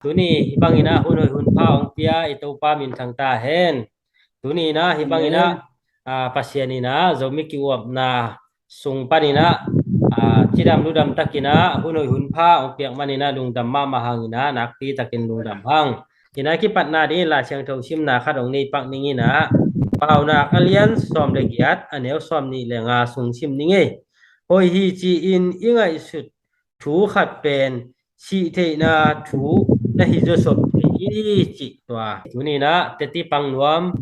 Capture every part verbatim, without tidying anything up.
Tuni hih bangin ah hun hoih hun pha hong pia i Topa minthang ta hen. Tuni in ah hih bangin ah, ah, Pasian in ah Zomi ki-uapna sung panin ah, ah, cidam ludam takin ah hun hoih hun pha hong piak manin ah lungdam mahmah hangin ah nakpi takin lungdam hang. In ah kipatna dingin Lai Siangtho simna khat hong nei pak ning in ah, Paunak a lian sawm le giat, a neu sawm nih le nga sung sim ning ei. Hoih hi ci-in i ngaihsut thu khat pen sih theihna thu na hi zawsop thei hi, cih tua. Tuni in ah teti pang nuam,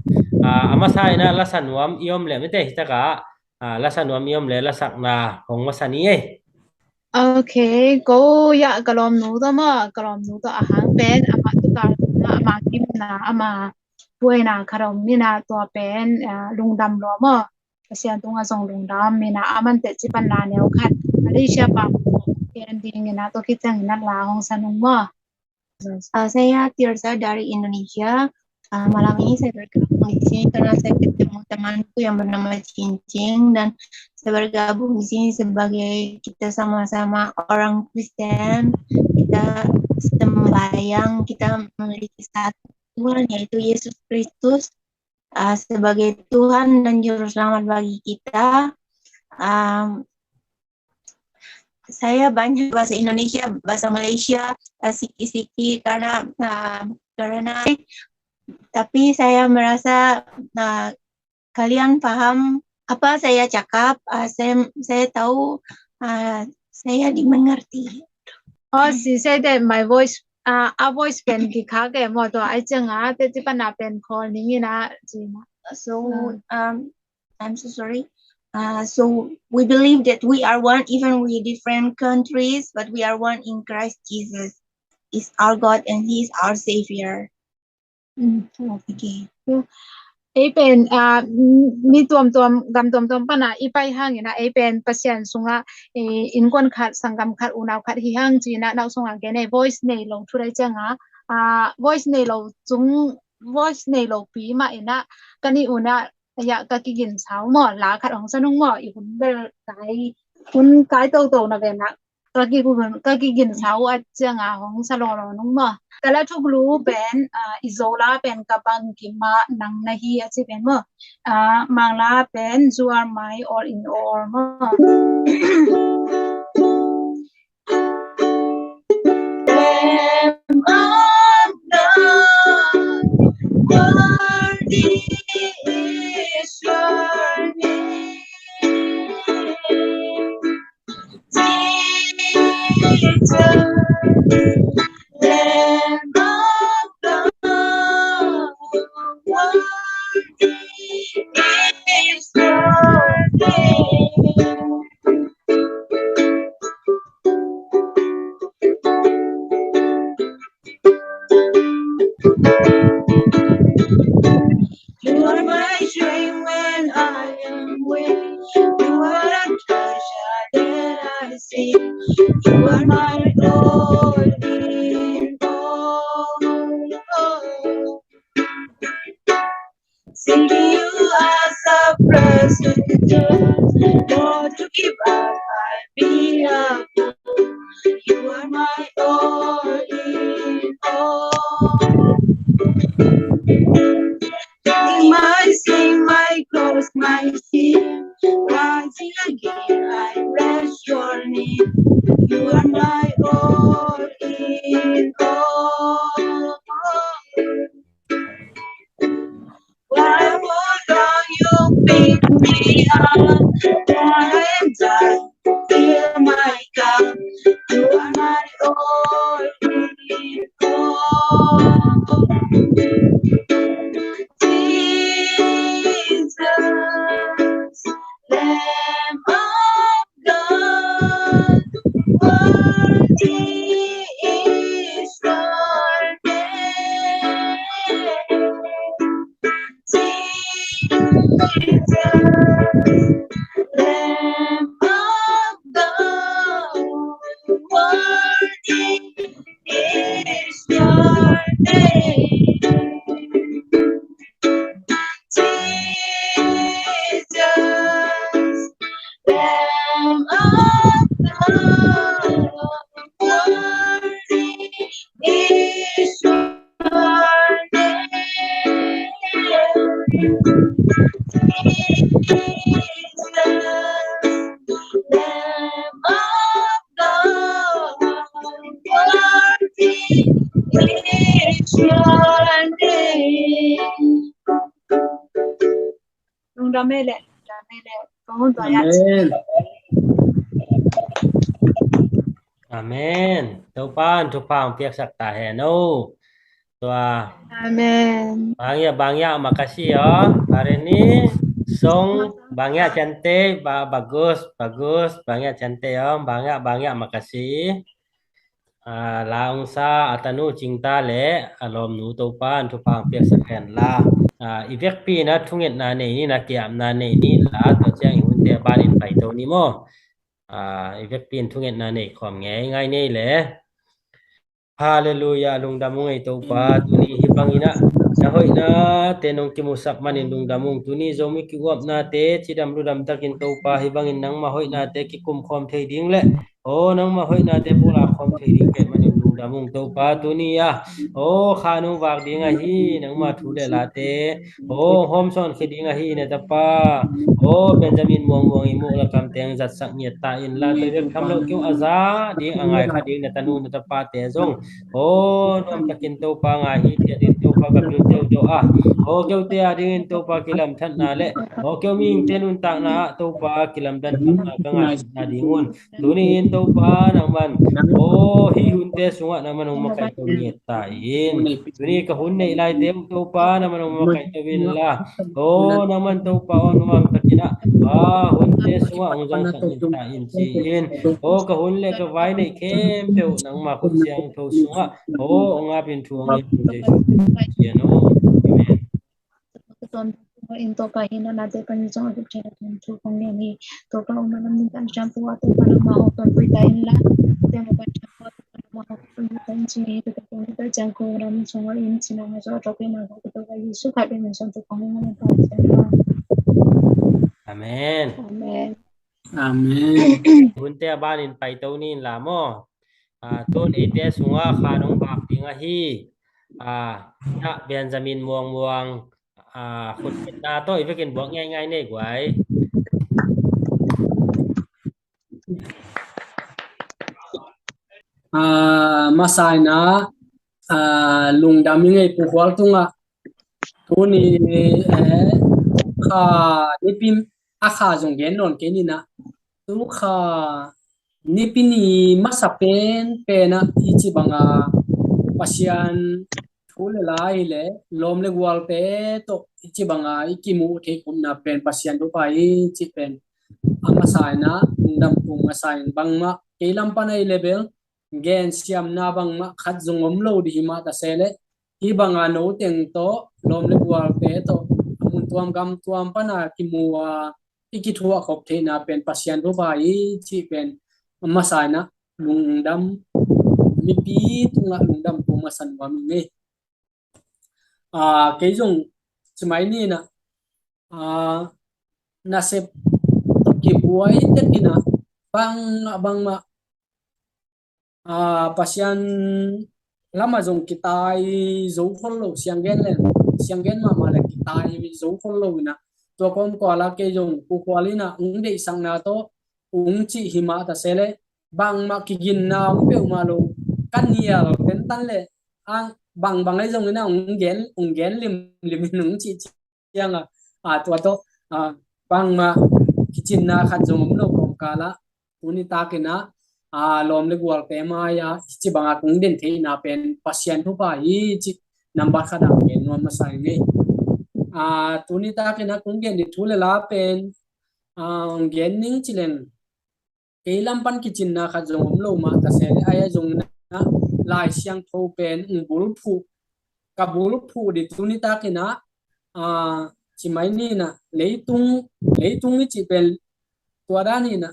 ah, a masa in ah lasa nuam i om leh mite hi takah, ah, lasa nuam i om leh lasakna hong masa ni ei. Ok, ko ya ka lawmnu tawh maw, ka lawmnu tawh a hang pen amah tukal na, amah gimna, amah buaina khat om in ah tua pen, ah, lungdam lua maw. Pasian tungah zong lungdam in ah, aman teci pan la neu khat Malaysia pang ken ding in ah, tua khit ciangin ah la hong sa nung maw. Ah, saya Tirza dari Indonesia. Ah, malam ini saya bergabung di sini karena saya ketemu temanku yang bernama Cincin, dan saya bergabung di sini sebagai kita sama-sama orang Kristen, kita sembahyang, kita memiliki satu Tuhan, yaitu Yesus Kristus, ah, sebagai Tuhan dan Juru Selamat bagi kita. Am, saya banyak bahasa Indonesia, bahasa Malaysia, ah, sikit-sikit karena, ah, karena, tapi saya merasa, ah, kalian paham apa saya cakap, ah, saya, saya tahu, ah, saya dimengerti. Oh, she said that my voice, uh, our voice pen kikhak e maw, tua ai cianga teci pana pen call ning in ah, ci na. So, um, I'm so sorry. Uh, so we believe that we are one, even we different countries, but we are one in Christ Jesus. Is our God and He is our Savior. Mm, ok. Ei pen, ah, mi tuamtuam, gam tuamtuam pana i pai hangin ah, ei pen Pasian sungah, eh, innkuan khat, sanggam khat, unau khat hi hang ci in ah, nau sungah gen ei, voice nei lo thu dai cianga, ah, voice nei lo cung, voice nei lo pi mah in ah, ka nih un ah, ya, ka kigin sau maw, la khat hong sa nung maw, i hun bel kai, hun kai toto na ven ah, ka ki, ka kigin sau a cianga hong sa lolo nung maw. Ka la thuk lu pen, ah, i Zo la pen ka bangkim a nang na hi a ci pen maw. Ah, Mang la pen you are my all in all maw. Lamb of God, worthy is your name. Jesus, Lamb of God, worthy is your name. You are my strength when I am weak. You are the treasure that I seek. You are my all in all. Seeking you as a precious jewel, Lord, to keep up my miracle. You are my all in all. Taking my sin, my cross, my shame, rising again, I bless your name. You are my all in all. Why would you pick me up? Why am I here, my God? You are my all in all. Jesus, Lamb of God, worthy is your name. Jesus, Lamb of God, worthy is your name. Jesus, Lamb of God, worthy is Lamb of God, worthy is your name. Lungdam ei leh, lungdam ei leh. Kong hun tua ya. Amen. Amen. Topa'n thupha hong piaksak ta hen aw. Tua. Amen. Banyak, banyak makasih aw. Hari ini song banyak cantik, ba-, bagus, bagus, banyak cantik aw. Banyak, banyak makasih. Ah, la hong sa a tanu Cingta leh a lawmnu Topa'n thupha hong piaksak hen la. Ah, i vekpi-in ah thungetna nei ni, na ki-apna nei ni la, tua ciang i hunte a banin paito ni maw. Ah, i vekpi-in thungetna nei khawm ngeingai ni leh. Halleluiah, lungdam ung ei Topa, tuni hih bangin ah na hoihnate nong kimusak manin lungdam ung. Tuni Zomi ki-uapnate cidam ludam takin Topa, hih bangin nangmah hoihnate kikum khawm thei ding leh, aw, nangmah hoihnate pulak khawm thei ding ka hih manin lungdam ung Topa. Tuni ah, aw, kha nong vak ding ahi, nangmah thu leh late, aw, hawmsawn khia ding ahi na tapa, aw, Benjamin Muang Muang i muk leh kamte hong zatsak ngiat ta in la, tua bek tham lo, kei a za ding, a ngai kha ding na tanu na tapate zong, aw, nuamtakin Topa ngai hi, tia ding Topa ka bil teuh teuh ah, aw, keute a dingin Topa kilamdanna leh, aw, kei mihingte nuntakna ah Topa kilamdanna ka ngaihsutna ding un. Tuni-in Topa nangman, aw, hih hunte sungah nangman hong makaih to ngiat ta in. Tuni ka hun neih laite uh Topa nangman hong makaih to in la, aw, nangman Topa aw, nuamtakin ah, aw, hunte sungah hong zongsak ngiat ta in ci-in, aw, ka hun leh ka vai neih khempeuh nangma khut siangtho sungah, aw, hong apin, thu hong ngen, Jesu min in aw. Amen. Ka tuam in Topa hi na, nate panin zong a gupkhiatna thu kong ngen hi. Topa, um a lam nuntakna siangtho ah Topa nangmah hong tonpih ta in la, teng a pan siangtho ah Topa nangmah hong tonpih ta in ci hi. Topa kong kita ciang ko ram sung a in ci na nga zo a tok in a ko Topa Jesu Khrih min in zong Topa kong ngen hi. Amen. Amen. Amen. Hunte a banin paito ni in la maw. Ah, tun eite sungah kha nong vak ding ahi. Ah, na Benjamin Muang Muang, ah, khut khitna tawh i vekin buak ngeingai nei guai. Ah, masa-in ah, lungdam i ngei Pu Khual tungah. Tuni, eh, kha nipi a kha zong gen nawn kei ni na. Tu kha nipi ni masa pen pen ah i ci banga Pasian thu le la hi leh lawm le gualte tawh i ci banga i kimuh theih khopna pen Pasian thupha hi ci pen a masa-in ah lungdam kong masa-in bangmah kei lam pan a i leh bel gen siamna bangmah khat zong om lo ding hi mah ta se leh, hih banga no teng tawh lawm le gualte tawh a mun tuam gam tuam pan a kimu a i kithuah khop theihna pen Pasian thupha hi cih pen a masa-in ah lungdam, mipi tungah lungdam kong masa nuam ing ei. Ah, kei zong ci mai ni na, ah, nasep kibuai tek in ah bangmah bangmah, ah, Pasian lamah zong kitai zo khol lo, sianggen le, sianggen mahmah le kitai zo khol lo in ah, tua kawmkal ah kei zong Pu Khual in ah hong deihsakna tawh hong cih hi mah ta se leh bangmah kiginna hong peuhmah lo, ka nial tentan leh ang bangbang ahi zongin ah hong gen, hong gen limlim in hong cih ciang ah, ah, tua tawh, ah, bangmah kicinna khat zong om lo kawmkal ah tuni takin ah, ah, lawm le gualte mai-ah hih ci banga kong den theihna pen Pasian thupha hi cih nambat khat ah gen nuam masa ing ei. Ah, tuni takin ah kong gen ding thu le la pen, ah, gen ning ci leng kei lam pan kicinna khat zong om lo mah ta se leh, ahi zongin ah Lai Siangtho pen hong bulphuh, ka bulphuh ding tuni takin ah, ah, ci mai ni na, leitung, leitung i cih pen tua dan hi na,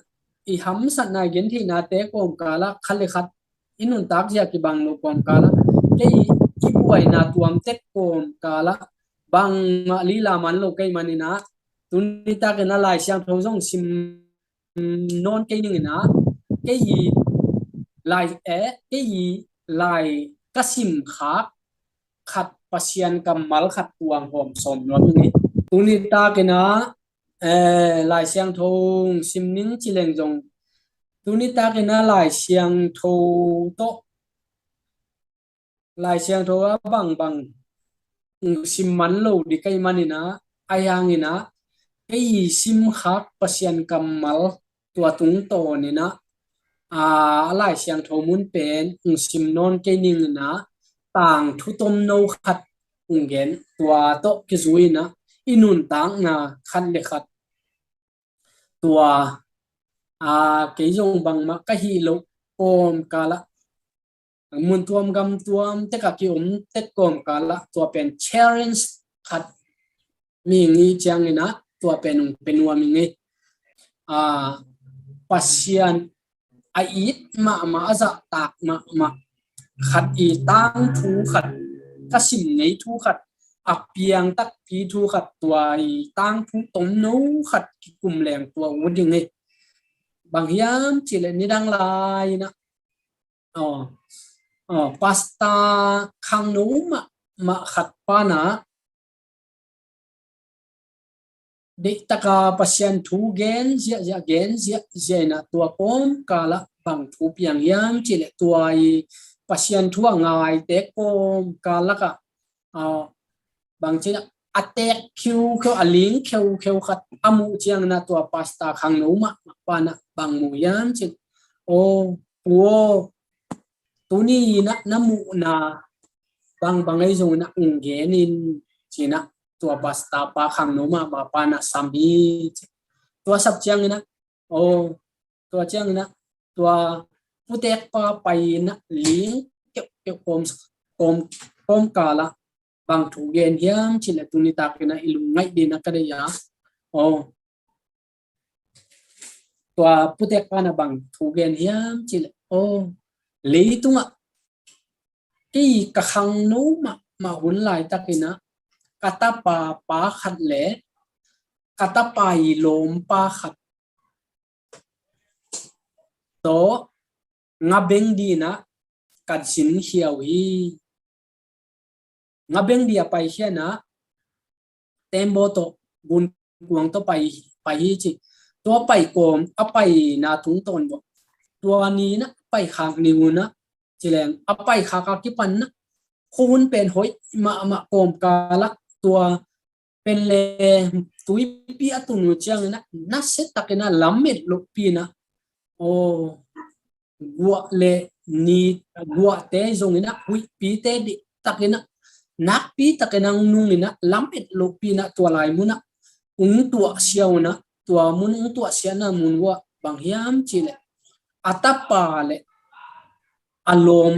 i hamsatna i gentheihnate kawmkal ah khat le khat i nuntak zia kibang lo kawmkal ah, kei i buaina tuam tek kawmkal ah bangmah lila man lo ka hih manin ah, tuni takin ah Lai Siangtho zong sim nawn kei ning in ah, kei i lai, eh, kei i lai ka sim khak khat Pasian kammal khat tuang hawm sawm nuam ing ei. Tuni takin ah, eh, Lai Siangtho sim ning ci leng zong, tuni takin ah Lai Siangtho tawh, Lai Siangtho ah bangbang sim man lo ding ka hih manin ah, ahi hangin ah, kei i sim khak Pasian kammal tua tungtawnin ah, a, a Lai Siangtho mun pen sim nawn kei ning in ah, tangthu tomno khat gen, tua tawh kizui in ah, i nuntakna khat le khat, tua, a, kei zong bangmah ka hih loh kawmkal ah, mun tuam gam tuam tek ah ki-om tek kawmkal ah, tua pen challenge khat mi ngi ciangin ah, tua pen ung pe nuam i ngi. A, Pasian a it mahmah, a zahtak mahmah khat i tangthu khat, ka sim ngei thu khat, a piang takpi thu khat, tua i tangthu tomno khat kikum leng tua uh ding hi. Bang hiam cih leh nidang lai-in ah, aw, aw, pastor khangno mahmah khat pan ah, deihtak a Pasian thu gen ziahziah, gen ziahziah in ah, tua kawmkal ah bang thu piang hiam cih leh, tua i Pasian thu a ngaite kawmkal lakah, a, bang ci leh, a teek khiukheu, a ling kheukheu khat a muh ciangin ah, tua pastor khangno mahmah pan ah bang mu hiam cih leh, "Aw, pu aw, tuni in ah na muhna bangbang ahi zongin ah ung gen in," ci-in ah, tua pastor pa khangno mahmah pan ah sam hi, ci. Tua sap ciangin ah, aw, tua ciangin ah, tua putek pa pai-in ah, ling keuhkeuh kawm, kawm, kawmkal ah bang thu gen hiam cih leh, tuni takin ah i lungngaih dingin ah ka deih a. Aw, tua putek pan ah bang thu gen hiam cih leh, "Aw, leitungah kei ka khangno mahmah hun laitakin ah, ka tapa pa khat le ka tapa i lawmpa khat tawh ngabeng dingin ah ka sin khia uh hi. Ngabeng dingin a paikhia in ah, tembaw tawh, gunkuang tawh pai, pai hi," ci. Tua pai kawm, a paina tungtawn bawh, tua ni-in ah pai khak ni un ah, ci leng, a pai khak a kipan ah, khuahun pen hoih mahmah kawmkal ah, tua pen le tuipi a tun uh ciangin ah, nasia takin ah, lamet lohpi-in ah, aw, guah le ni, guahte zongin ah, huihpite deihtakin ah, nakpitakin ah hong nungin ah, lamet lohpi-in ah, tua lai mun ah hong tuahsia un ah, tua mun hong tuahsiatna mun uh ah bang hiam cih leh, a tapa le a lawm,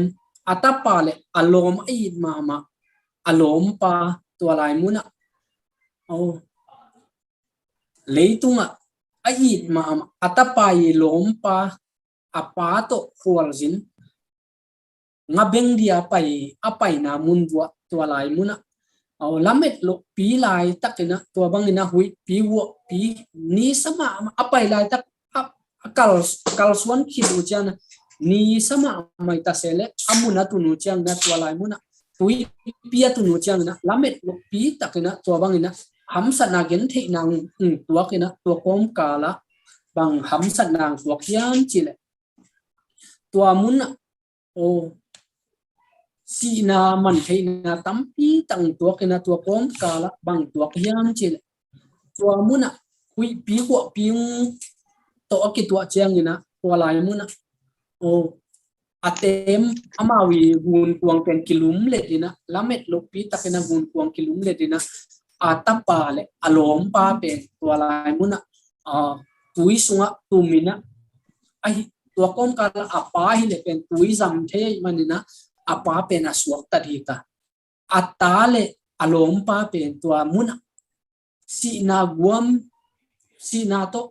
a tapa le a lawm a it mahmah a lawmpa, tua lai mun ah, aw, leitungah a it mahmah a tapa i lawmpa, a pa tawh khualzin, ngabeng dingin a pai, a paina mun uh ah, tua lai mun ah, aw, lamet lohpi laitakin ah, tua bangin ah huihpi guahpi, nisa mahmah, a pai laitak, a, a kal, kalsuan khit uh ciangin ah, nisa mahmah i ta se leh, a mun a tun uh ciangin ah, tua lai mun ah, tuipi a tun uh ciangin ah, lamet lohpi takin ah, tua bangin ah hamsatna gentheihna hong, hong tuakin ah, tua kawmkal ah bang hamsatna hong tuak hiam cih leh, tua mun ah, aw, sihna mantheihna tampi tak hong tuakin ah, tua kawmkal ah bang tuak hiam cih leh, tua mun ah huihpi guahpi tawh a kituah ciangin ah, tua lai mun ah, aw, a tem, amau i gunkuang pen kilumlet in ah, lamet lohpi takin ah gunkuang kilumlet in ah, a tapa le a lawmpa pen tua lai mun ah, aw, tui sungah tumin ah, ahi, tua kawmkal ah a pa hi leh pen tui zam thei manin ah, a pa pen a suaktat hi ta. A ta le a lawmpa pen tua mun ah sihna guam, sihna tawh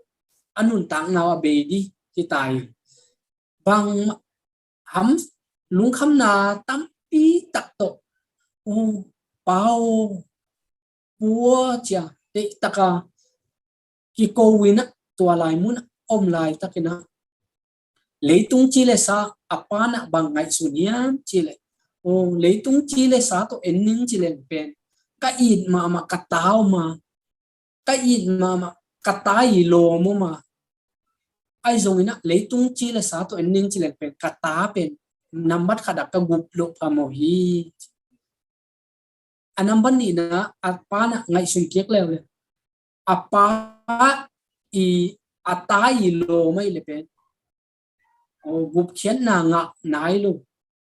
a nuntakna uh a bei ding hi ta hi. Bang ham, lungkhamna tampi tak tawh, "Aw, pa aw, pu aw," ci-a, deihtak a kiko in ah, tua lai mun ah om laitakin ah, leitung ci le sa, a pa in ah bang ngaihsun hiam cih leh, aw, leitung ci le sa tawh en ning ci leng pen, ka it mahmah, ka tau mah, ka it mahmah, ka ta i lawm om a, ahi zongin ah leitung ci le sa tawh en ning ci leng pen ka ta pen nambat khat ah ka gup loh phamawh hi. A nambat nihna, a pa na ngaihsun kik leuleu. A pa i, a ta i lawm ahih leh pen gupkhiatna ngah nai lo.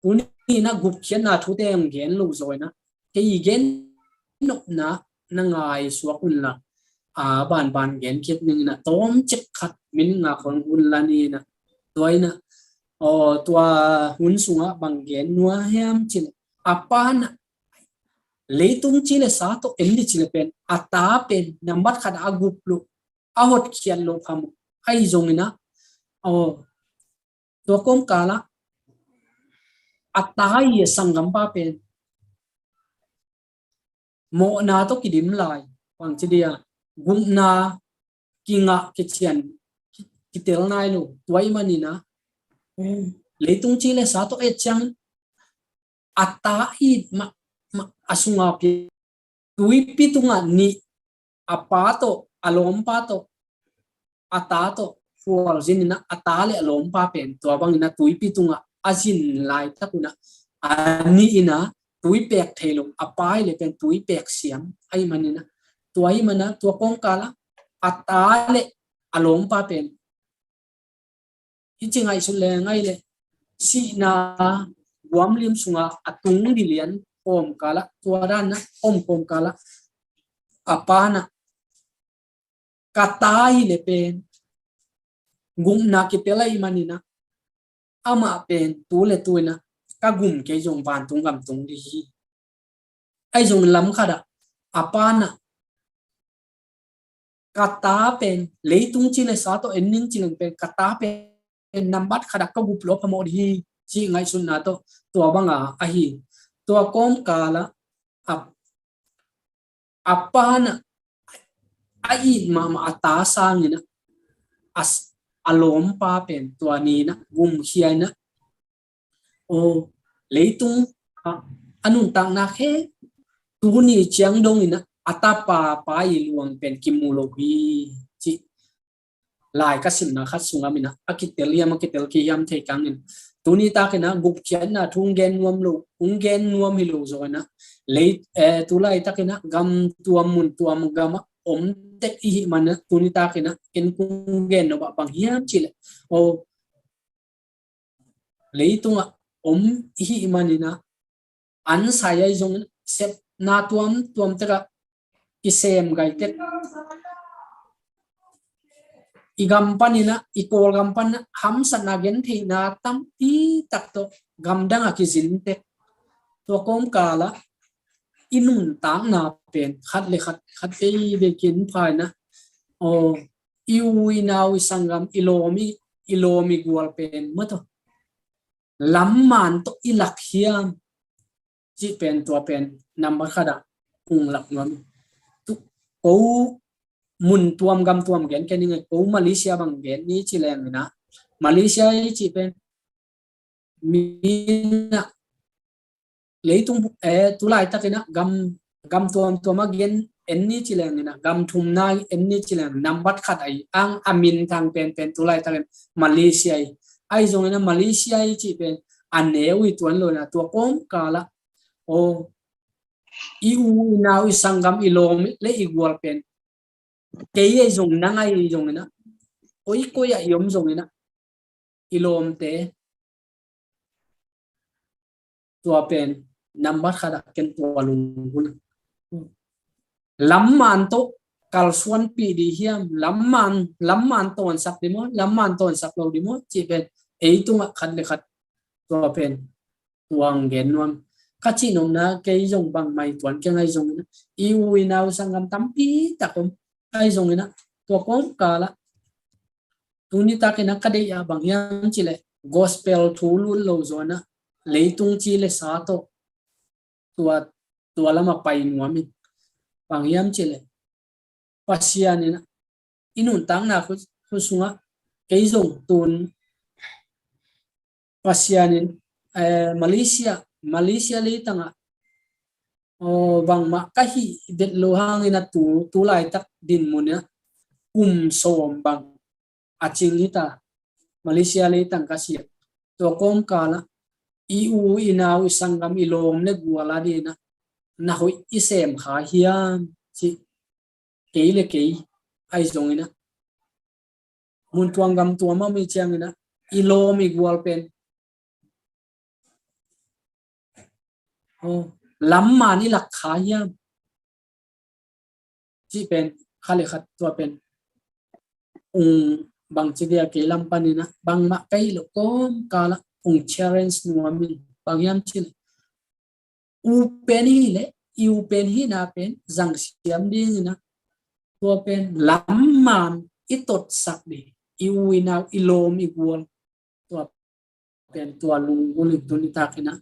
Tuni in ah gupkhiatna thute hong gen lo zaw in ah, kei i gen nopna na ngaihsuak un la, a banban gen kik ning in ah, tawmcik khat min nga khong hun la ni in ah. Tua in ah, aw, tua hun sungah bang gen nuam hiam cih leh, a pa na leitung ci le sa tawh en ni ci le pen a ta pen nambat khat a gup loh, a hotkhiat loh phamawh. Ahi zongin ah, aw, tua kawmkal ah a ta i a sanggampa pen mawhna tawh kidim lai, bangci dia, gupna kingah kician kitel nai lo. Tua ahih manin ah leitung ci le sa tawh et ciang a ta it mah, mah a sungah pi, tuipi tungah nih, a pa tawh, a lawmpa tawh, a ta tawh khualzin in ah, a ta le a lawmpa pen tua bangin ah tuipi tungah a zin laitak un ah, a nih in ah tui pek thei lo, a pa ahih leh pen tui pek siam ahih manin ah, tua ahih manin ah tua kawmkal ah a ta le a lawmpa pen i ci ngaihsut leng ahih leh sihna guam lim sungah a tung dilian kawmkal ah, tua dan ah om kawmkal ah a pa na ka ta ahih leh pen gupna kitel ahih manin ah amah pen tu le tu in ah ka gum kei zong vantung gam tung ding hi. Ahi zong lam khat ah a pa na ka ta pen leitung ci le sa tawh en ning ci leng pen ka ta pen nambat khat ah ka gup loh phamawh ding hi, ci ngaihsutna tawh tua bang a ahi. Tua kawmkal ah a, a pa na a it mahmah a ta sangin ah a s-, a lawmpa pen tua ni in ah gumkhia in ah, aw, leitung a, a nuntakna khempeuh tuni ciang dongin ah a tapa pa i luang pen kimu lo hi, ci lai ka simna khat sungah min ah a kitel hiam, a kitel kei hiam thei kangin, tuni takin ah gupkhiatna thu hong gen nuam lo, hong gen nuam hi lo zaw in ah lei, eh, tu laitakin ah gam tuam mun tuam gam ah om tek i hih manin ah tuni takin ah ken kong gen nop ah bang hiam cih leh, aw, leitungah om i hih manin ah an sai ahi zongin sepna tuamtuam tek ah i sem gai tek, i gam panin ah, i Kawlgam panin ah hamsatna gentheihna tampi tak tawh gamdang ah kizin tek. Tua kawmkal ah i nuntakna pen khat le khat, khat veivei kin pha in ah, aw, i u i nau i sanggam, i lawm i, i lawm i gual pen maw, tua lam man tawh i lak hiam cih pen, tua pen nambat khat ah kong lak nuam. Tu, ko mun tuam gam tuam gen kei ning ei, ko Malaysia bang gen ni ci leng in ah, Malaysia i cih pen mi na leitung, eh, tu laitakin ah gam, gam tuamtuam ah gen en ni ci leng in ah, gam thumna en ni ci leng, nambat khat ahi ang a minthang penpen tu laitakin Malaysia hi. Ahi zongin ah Malaysia i cih pen a neu hi tuan lo in ah, tua kawmkal ah, aw, i u i nau i sanggam i lawm le i gual pen kei ahi zong, nang ahi zongin ah, koikoi ah i om zongin ah i lawmte, tua pen nambat khat ah ken tua lunghul. Lam man tawh kalsuanpih ding hiam, lam man, lam man tawnsak ding maw, lam man tawnsak lo ding maw cih pen ei tungah khat le khat tua pen tua hong gen nuam. Ka cih nopna, kei zong bangmah i tuan keng ahi zongin ah, i u i nau sanggam tampi tak om. Ahi zongin ah, tua kawmkal ah tuni takin ah ka deih ah bang hiam cih leh gospel thu lut lo zaw in ah leitung ci le sa tawh tua, tua lam ah pai nuam in, bang hiam cih leh Pasian in ah i nuntakna khu, khu sungah kei zong tun Pasian in, eh, Malaysia, Malaysia leitang ah Aw, bangmah ka hih det lo hangin a tu, tu laitak dinmun ah kum sawm bang a cing hi ta. Malaysia leitang ka siat. Tua kawmkal ah i u i nau i sanggam i lawm le gual a dingin ah na hoih i sem kha hiam ci. Kei le kei ahi zongin ah mun tuam gam tuam a mi ciangin ah i lawm i gual pen, aw, lam man i lak kha hiam ci pen, kha le khat tua pen ung, bangci dia kei lam panin ah bangmah ka hih loh kawmkal ah ung challenge nuam in. Bang hiam ci le, u pen hi le, i u pen hihna pen zang siam dingin ah tua pen lam man i totsak ding, i u i nau i lawm i gual, tua pen tua lunggulh in tu nitakin ah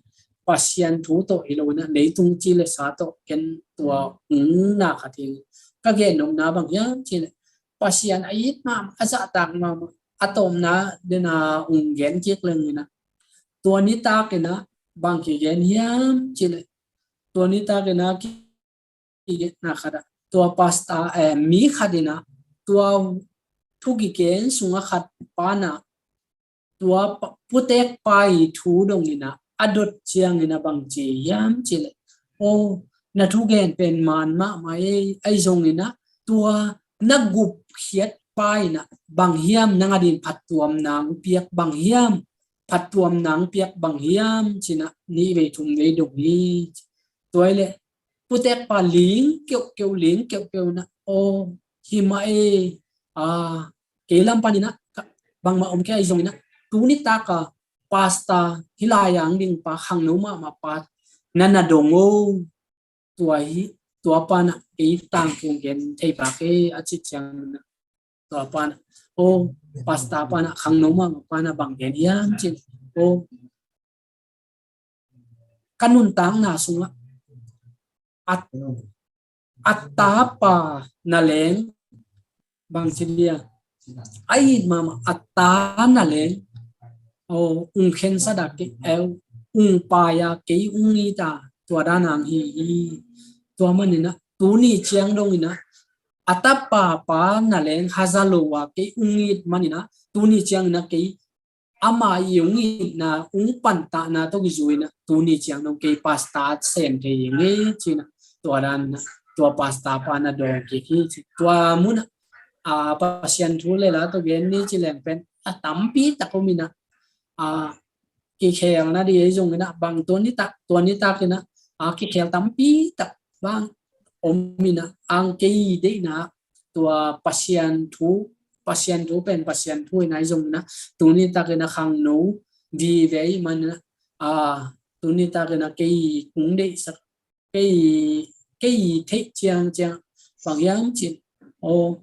Pasian thu tawh hi loin ah leitung ci le sa tawh ken tua ungna khat hi. Ka gen nopna bang hiam ci le, Pasian a it mahmah, a zahtak mahmah, a tawpna dena ung gen kik lengin ah tua nitakin ah bang kigen hiam ci le, tua nitakin ah ki, kigenna khat ah tua pastor, eh, mi khat in ah tua thu kigen sungah khat pan ah tua pa, putek pa i thu dongin ah a dot ciangin ah bang ci hiam ci le, aw, na thugen pen man mahmah ei, ahi zongin ah tua na gupkhiat pa in ah bang hiam nang adin phattuam nang piak, bang hiam phattuam nang piak bang hiam ci-in ah nih vei thum vei dong hi. Tua hi le putek pa ling keuhkeuh, ling keuhkeuh in ah, aw, hi mah e, a, kei lam panin ah bangmah om kei, ahi zongin ah tu nitak a pastor hi lai ang ding pa, khangno mahmah pa na na dong o. Tua hi, tua pan ah kei tangthu gen thei pak e a cih ciangin ah tua pan ah, aw, pastor pan ah, khangno mahmah pan ah bang gen hiam ci le, aw, ka nuntakna sungah a, a tapa na leng, bangci dia, a it mahmah a ta na leng, aw, ung khensa da kei, aw, ung pai a kei ung it a, tua dan hang hi hi. Tua manin ah tuni ciang dongin ah a tapa pa na leng haza lo a kei ung it manin ah tuni ciangin ah kei ama i ung itna, ung pantahna tawh kizui-in ah tuni ciang dong kei pastor sem thei ing e ci-in ah tua dan ah tua pastor pa na dawng kik hi ci. Tua mun ah, a, Pasian thu le la tawh gen ni ci leng pen a tampi tak om in ah, a, kikhelna ding ahi zongin ah bang tua nitak, tua nitakin ah, a, kikhel tampi tak bang om in ah, ang kei deihna tua Pasian thu, Pasian thu pen Pasian thu in ahi zongin ah tu nitakin ah khangno vive ahih manin ah, a, tu nitakin ah kei kung deihsak, kei, kei theih ciangciang bang hiam ci le, aw,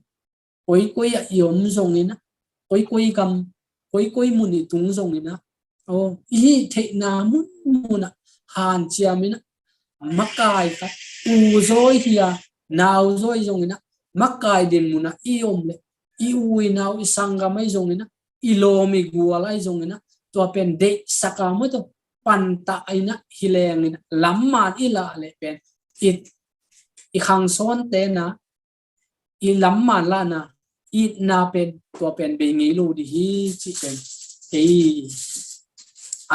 koikoi ah i om zongin ah, koikoi gam, koikoi mun i tung zongin ah, aw, i hih theihna munmun ah hanciamin ah, makai khat, u zaw hi a, nau zaw hi zongin ah, makai dinmun ah i om le, i u i nau i sanggam ahi zongin ah, i lawm i gual ahi zongin ah, tua pen deihsak a maw, tua pantah in ah hi lengin ah lam man i lah leh pen i, i khangsawnte na i lam man lahna, itna pen, tua pen bei ngei lo ding hi cih pen kei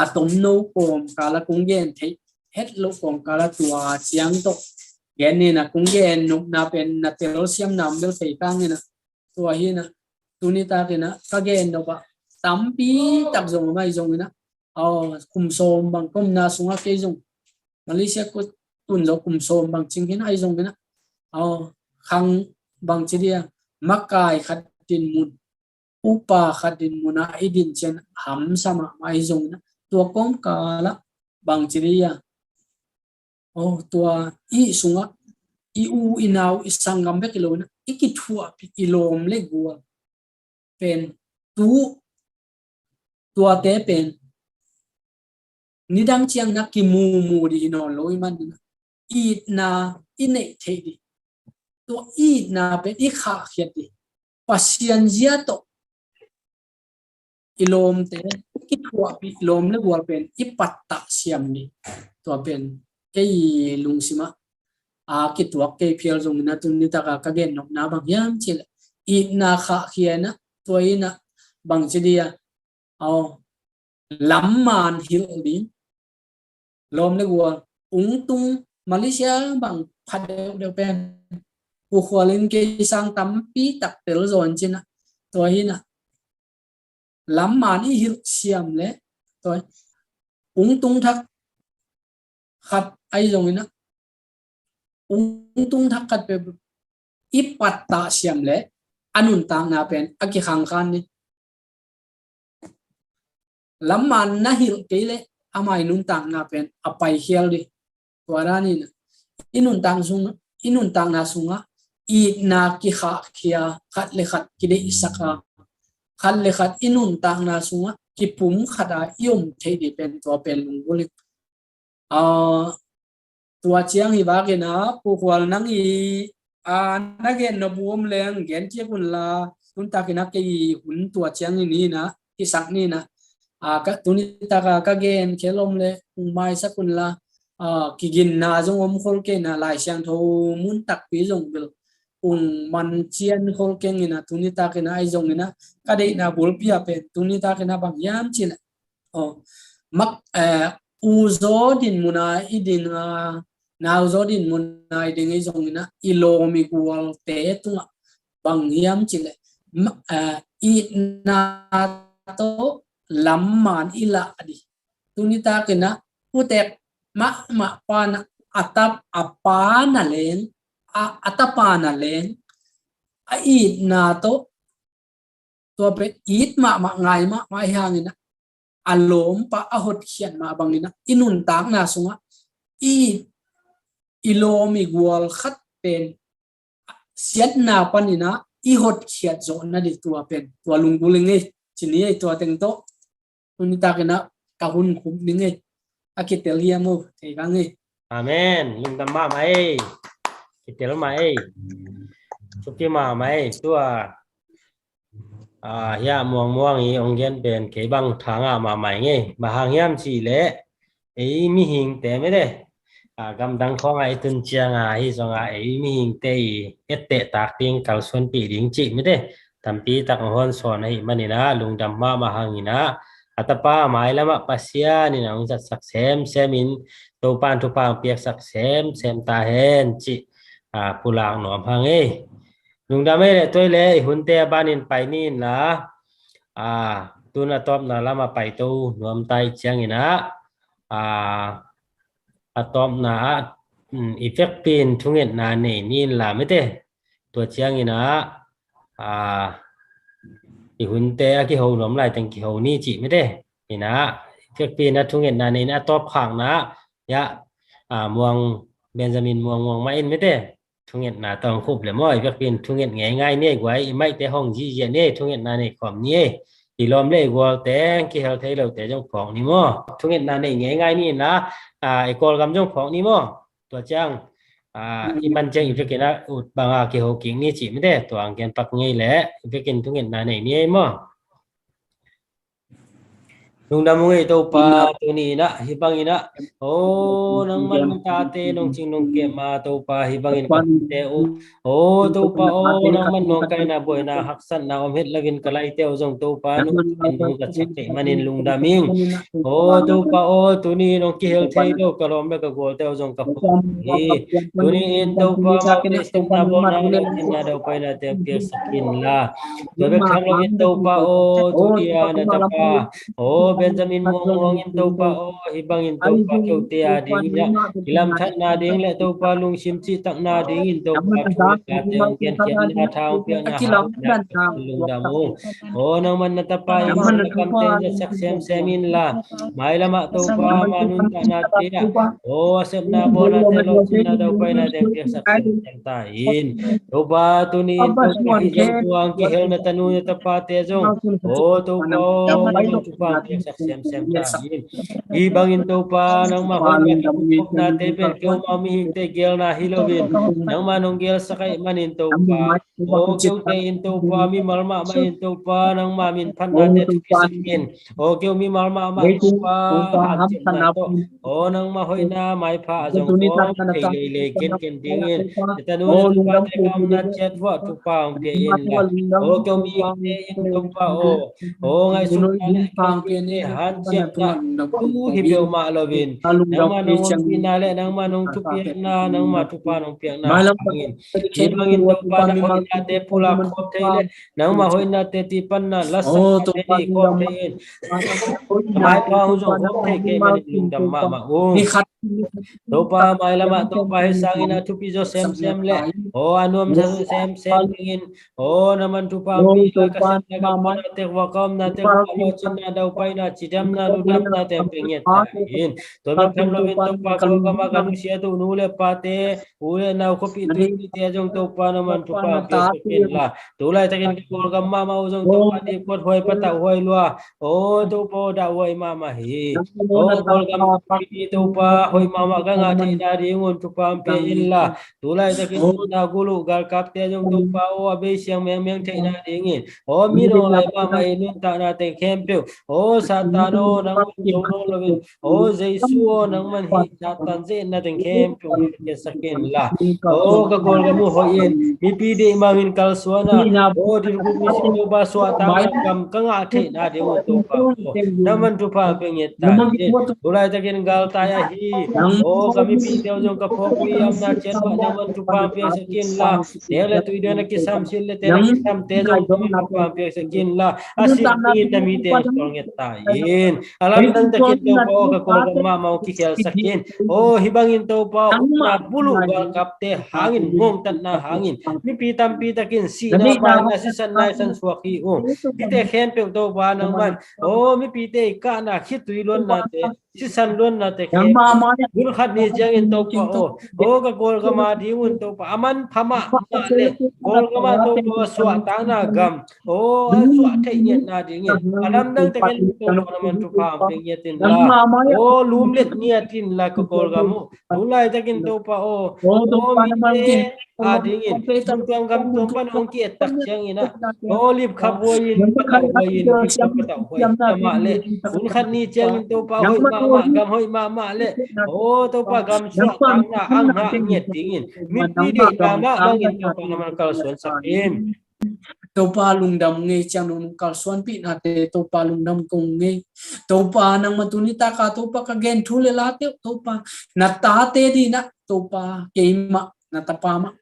a tomno kawmkal ah kung gen theih het loh kawmkal ah tua ciang tawh gen ni-in ah kung gen nopna pen na telsiamna om bel thei kang in ah, tua hi-in ah tu nitakin ah ka gen nop ah tampi tak zong om ahi zongin ah, aw, kum sawm bang ka omna sungah kei zong Malaysia ka tun zong kum sawm bang cing hi-in ah, ahi zongin ah, aw, khang, bangci dia, makai khat dinmun, upa khat dinmun ah i din ciang hamsa mahmah ahi zongin ah, tua kawmkal ah bangci dia, aw, tua i sungah i u i nau i sanggam bek hi lo-in ah i kithuahpih i lawm le gual pen tu, tuate pen nidang ciang na kimumu ding hi nawn lo ahih manin ah, itna i neih theih ding, tua itna pen i khahkhiat ding, Pasian zia tawh i lawmte i kithuahpih, lawm le gual pen i pattah siam ding, tua pen kei lungsim ah a kituak kei phial zongin ah tuni taka ka gen nopna bang hiam cih leh itna khahkhia in ah tua in ah bang ci dih a, aw, lamman hilh ding. Lawm le gual, ungtung, Malaysia bang pha deuhdeuh pen, Pu Khual in kei sang tampi tak tel zaw in cin ah, tua hi in ah lamman i hilh siam leh, tua hi, ungtung thak khat ahi zongin ah, ungtung thak khat pen i pattah siam leh a nuntakna pen a kikhangkhan ding. Lamman na hilh kei leh ama i nuntakna pen a paikhial ding. Tua dan in ah i nuntak sung, i nuntakna sungah itna kikhahkhia, khat le khat kideihsak a, khat le khat i nuntakna sungah kipumkhat a i om theih ding pen tua pen lunggulh in. Aa, tua ciang hi vakin ah, Pu Khual nang i, aa, na gen nop uh om leng gen kik un la, tuni takin ah kei hun tua ciangin hi in ah, hisak ni in ah, aa, ka, tuni taka ka gen khel om leh hong maisak un la, aa, kiginna zong om khol kei in ah, Lai Siangtho mun takpi zong bel hong mancian khol keng in ah, tuni takin ah ahi zongin ah ka deihna bulpi ah pen, tuni takin ah bang hiam cih leh, aw, mak, eh, u zaw dinmun a i ding a, nau zaw dinmun a i ding i zongin ah i lawm i gualte tungah bang hiam cih leh, ma-, eh, itna tawh lamman i lah ding. Tuni takin ah putek mahmah pa in ah a tap, a pa na leng, a, a tapa na leng, a itna tawh tua pen it mahmah, ngai mahmah hi hangin ah, a lawmpa a hotkhiat mah bangin ah i nuntakna sungah i, i lawm i gual khat pen siatna panin ah i hotkhiat zawh nading, tua pen tua lunggulh ing ei, ci ni ei. Tua teng tawh tuni takin ah ka hun khum ning ei. A kitel hiam uh, thei vang ei. Amen. Lungdam mahmah ei. Kitel mah ei. Thupi mahmah ei. Tua, ah, hiah Muang Muang i hong gen pen kei bang tha ngah mahmah ing ei. Bang hang hiam cih leh, ei mihingte mite, ah, gamdang khawng ah i tun ciang a, hih zong ah ei mihingte i etteh tak ding, kalsuanpih ding cih mite tampi tak hong hawmsawn ahih manin ah, lungdam mahmah hangin ah, a tapa mailam ah Pasian in ah hong zatsak semsem in, Topa in thupha hong piaksak semsem ta hen cih, ah, pulak nuam hang ei. Lungdam ei leh, tua leh i hunte a banin pai ni in la, ah, tun a tawpna lam ah paito nuam ta i hih ciangin ah, ah, a tawpna ah, um, i vekpi in thungetna nei ni in la mite. Tua ciangin ah, ah, i hunte a kiho nuam lai teng kiho ni cih mite. In ah, i vekpi in ah thungetna nei in ah, a tawpkhakna ah, hiah, ah, Muang Benjamin Muang Muang mah in mite, thungetna tawh hong khup leh maw, i vekpi in thunget ngeingai ni ei guai, i maihte hong ziahziah ni ei, thungetna nei khawm ni ei. I lawm le i gual teng kihel thei lote zong phawk ni maw. Thungetna nei ngeingai ni in la, ah, i Kawlgam zong phawk ni maw. Tua ciang, ah, i man ciang i vekin ah ut bang a kiho kik ni cih mite, tua hong gen pak ngei leh, i vekin thungetna nei ni ei maw. Lungdam ung ei Topa, tuni in ah, hih bangin ah, aw, nangman nong tate nong cing nong kep ma Topa, hih bangin ka te uh. Aw Topa aw, nangman nawngkaina buaina haksatna om het loin ka laite uh zong Topa nong zatsak theih manin lungdam ing. Aw Topa aw, tuni in hong kihel thei lo ka lawm le ka gualte uh zong ka phawk hi. Tuni in Topa, amau leh sepna bawlna, lungkimna, daupaina te piaksak in la. Tua bek tham loin Topa aw, tuni a na tapa aw Benjamin Muang Muang in Topa aw, hih bangin Topa keute a dingin ah kilamdangna ding le Topa lungsim cihtakna dingin Topa thu le late hong genkhiatna, tha hong piakna, hauhna lungdam ung. Aw nangman na tapa in na kamte in zatsak semsem in la, mailam ah Topa ama nuntakna te ah aw a sepna bawlna te, lawhcinna daupaina te piaksak semsem ta in. Topa tuni in Topa hih zong tua hong kihel na tanu na tapate zong aw Topa aw, nangman thupha hong piak tak semsem ta in. Hih bangin Topa nangmah hoihna kikhopnate pen keimah mihingte geelna hi loin, nangmah nong geelsak ahih manin Topa, aw keute in Topa mimal mahmah in Topa nangmah min phatnate thupisak in. Aw keu mimal mahmah Topa hanciamna tawh, aw nangmah hoihna maipha a zong kawm thei leilei kenken dingin, i tanu le tupate ka omna ciat vuah thupha hong pia inla, aw keu mite in Topa aw, aw ngaihsutna le khentelna hanciamna tu hi peuhmah loin, nangmah nong ompihna le nangmah nong thupiakna, nangmah thupha nong piakna hangin, hih bangin Topa na hoihnate pulak khawm thei le nangmah hoihnate tipanna lasaknate nei khawm thei in. Maipha hong zong khawm thei kei manin lungdam mahmah ung. Topa mailamah Topa hih sangin a thupi zaw semsem le aw a nuamsa zaw semsem dingin, aw na man thupha hong pia, ka sepna ka puanate, ka omnate, ka lawhcinna, daupaina, cidamna, lungdamnate hong pia ngiat ta in. Tua bek tham loin Topa Kawlgam ah ka nusiat uh nu le pate, u le nau, khuapih tuipihte zong Topa na man thupha hong piaksak inla, tu laitakin ka Kawlgam mahmah uh zong Topa dipkuat huai, patauh huai lua, aw Topa aw dahhuai mahmah hi. Aw Kawlgam thupi Topa hoih mahmah ka ngah theihna dingun thupha hong pia inla, tu laitakin nunna gul uh galkapte zong Topa aw a bei siang mengmeng theihna dingin, aw min aw lai mahmah i nuntaknate khempeuh, aw Satan aw nangman zo nawn loin, aw Jesu aw nangman hih Satan zeetna teng khempeuh hong piaksak inla, aw ka Kawlgam uh hoih in, mipi deih mangin kalsuan a, aw dilguk misi Topa suahtakna gam ka ngah theihna dingun Topa aw na man thupha hong pia ngiat ta in. Tu laitakin galtai ahi, aw ka mipihte uh zong ka phawkpi omna ciat vuah na man thupha hong piaksak inla, tek le tui dawn a kisam, sil le tel a kisamte zong na man thupha hong piaksak inla, a sih dingin na mite hong sawl ngiat ta in. A lamdang takin Topa aw ka Kawlgam mahmah hong kikhelsak in. Aw hih bangin Topa aw upna buluh galkapte hangin, ngongtatna hangin mipi tampi takin sihna, baina, sisan, naisan suak hi ung. Hihte khempeuh Topa nangman aw mipite i kahna, khitui luannate, sisan luannate khempeuh, hun khat ni ciangin Topa aw, aw ka Kawlgam a dingun Topa a manpha mahmah le Kawlgam ah Topa aw suahtakna gam aw a suah theih ngiatna dingin a lamdang takin Topa na man thupha hong pia ngiat inla, aw lumlet ngiat inla ka Kawlgam uh. Tu laitakin Topa aw, aw mite a dingin, tung tuam gam tuam pan hong ki-et tak ciangin ah, aw lipkhap huai in, patauh huai in, lipkhap patauh huai in, amah le hun khat ni ciangin Topa hoih mahmah, gam hoih mahmah le aw Topa gam suahtakna ang hah ngiat dingin mipi deihna mah bangin Topa na man kalsuansak in. Topa lungdam ngei ciang nong kalsuanpihnate Topa lungdam kong ngei. Topa nangma tuni taka Topa ka gen thu le late uh Topa na tate dinah Topa keimah na tapa mah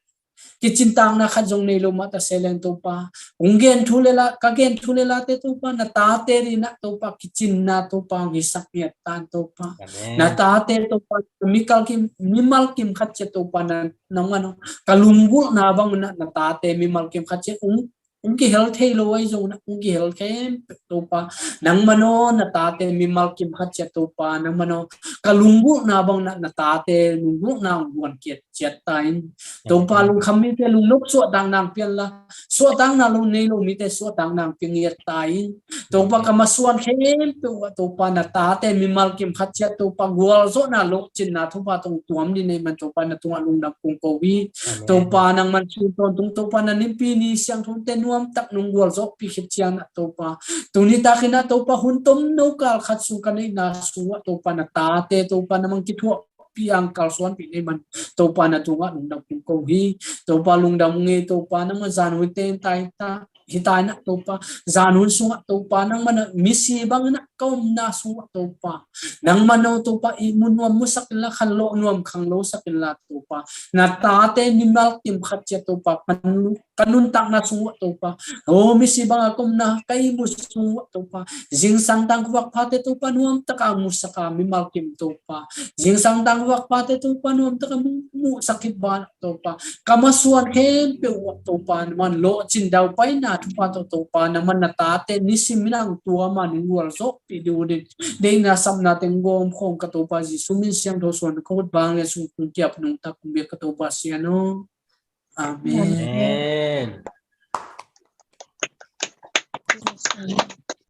kicintakna khat zong nei lo mah ta se leng Topa, kong gen thu le la, ka gen thu le late Topa na tate dinah Topa kicinna Topa hong hisak ngiat tan Topa. Na tate Topa mimal kim, mimal kim khat ciat Topa na nangman aw ka lunggulhna bang na, na tate mimal kim khat ciat ung, ung kihel thei lo ahi zong na ung kihel khempeuh Topa nangman aw na tate mimal kim khat ciat Topa nangman aw ka lunggulhna bang na, na tate lunggulhna ung guan kiat ciat ta in. Topa lungkham mite lungnop suahtakna hong pianla, suahtakna lo nei lo mite suahtakna hong pia ngiat ta in. Topa ka masuan khempeuh ah Topa na tate mimal kim khat ciat Topa gualzawhna lawhcinna thupha tawh tuam ding nei man Topa na tungah lungdam kong ko hi. Topa nangman sun tawntung Topa na nimpi ni siangthote nuamtak nong gualzawhpih khit ciangah Topa tuni takinah Topa hun tomno kal khat sung ka neihna sungah Topa na tate Topa na mang kithuah piang kalsuanpih nei man Topa na tungah lungdam kong ko hi. Topa lungdam ngei Topa nangma zan hun ten tai ta hi tai na Topa zan hun sungah Topa nangma na misi bangin ah ka omna sungah Topa nangma no Topa i mu nuam musak inla khan lawh nuam khang lo sak inla Topa na tate mimal kim khat ciat Topa kan lu ka nuntakna sungah Topa aw misi banga ka omna ka ihmu sungah Topa zingsang tang khuak phate Topa nuamtaka musaka mimal kim Topa zingsang tang khuak phate Topa nuamtaka muhsak khit banah Topa ka masuan khempeuh ah Topa na man lawhcin daupaina thupha tawh Topa na man na tate nisim minang tuama nung gualzawhpih ding uh din deihna sapna teng gawm khawng ka Topa Jesu min siangtho suan ka hut bang le sung kung kiap nungtak kung biak ka Topa sian aw. Amen. Amen.